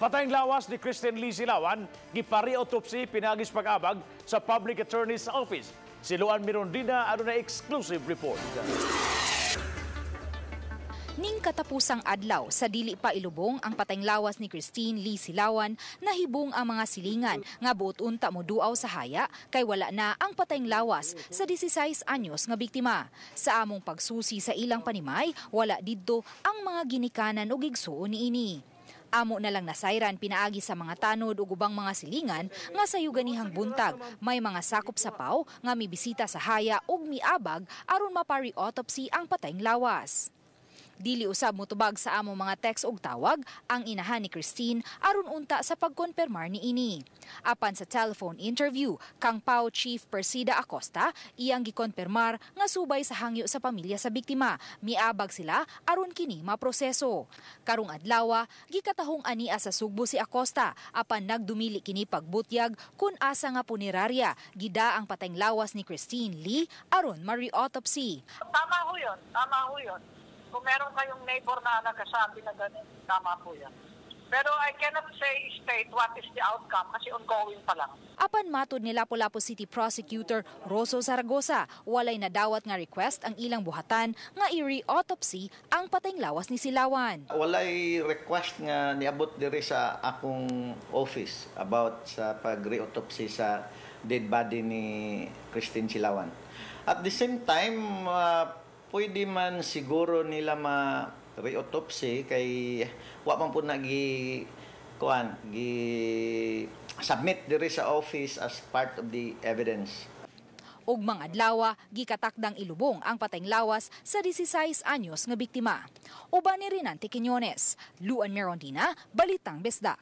Patayng lawas ni Christine Lee Silawan, gipari-autopsy pinaagi sa pag-abag sa Public Attorney's Office. Si Luan Mirondina adunay exclusive report. Ning katapusang adlaw sa dili pa ilubong ang patayng lawas ni Christine Lee Silawan, nahibong ang mga silingan nga buot unta moduaw sa haya kay wala na ang patayng lawas sa 16 anyos nga biktima. Sa among pagsusi sa ilang panimay, wala didto ang mga ginikanan ug igsuon niini. Amo na lang nasayran pinaagi sa mga tanod ug ubang mga silingan nga sayo ganihang buntag may mga sakop sa PAO nga mibisita sa haya ug miabag aron mapari-autopsy ang patayng lawas. Dili usab motubag sa among mga text ug tawag ang inahan ni Christine aron unta sa pagkonfirmar niini. Apan sa telephone interview kang PAO Chief Persida Acosta, iyang gikonfirmar nga subay sa hangyo sa pamilya sa biktima, miabag sila aron kini maproseso. Karong adlawa, gikatahong ania sa Sugbo si Acosta apan nagdumili kini pagbutyag kun asa nga punerarya gida ang patayng lawas ni Christine Lee aron ma-re-autopsy. Tama ho yun. Tama ho yun. Kung meron kayong neighbor na nagkasabi na gano'n, tama po yan. Pero I cannot say, state what is the outcome kasi ongoing pa lang. Apan matod ni Lapu-Lapu City Prosecutor Roso Zaragoza, walay nadawat nga request ang ilang buhatan nga i-re-autopsy ang patayng lawas ni Silawan. Walay request nga niabot diri sa akong office about sa pag-re-autopsy sa dead body ni Christine Silawan. At the same time, pwede man siguro nila ma-re-autopsy kay wa man po nagi kuan gi submit diri sa office as part of the evidence. Ugmang adlawa, gikatakdang ilubong ang patayng lawas sa 16 anyos nga biktima. Uban ni Rinante Quiñones, Luan Mirondina, Balitang Bisdak.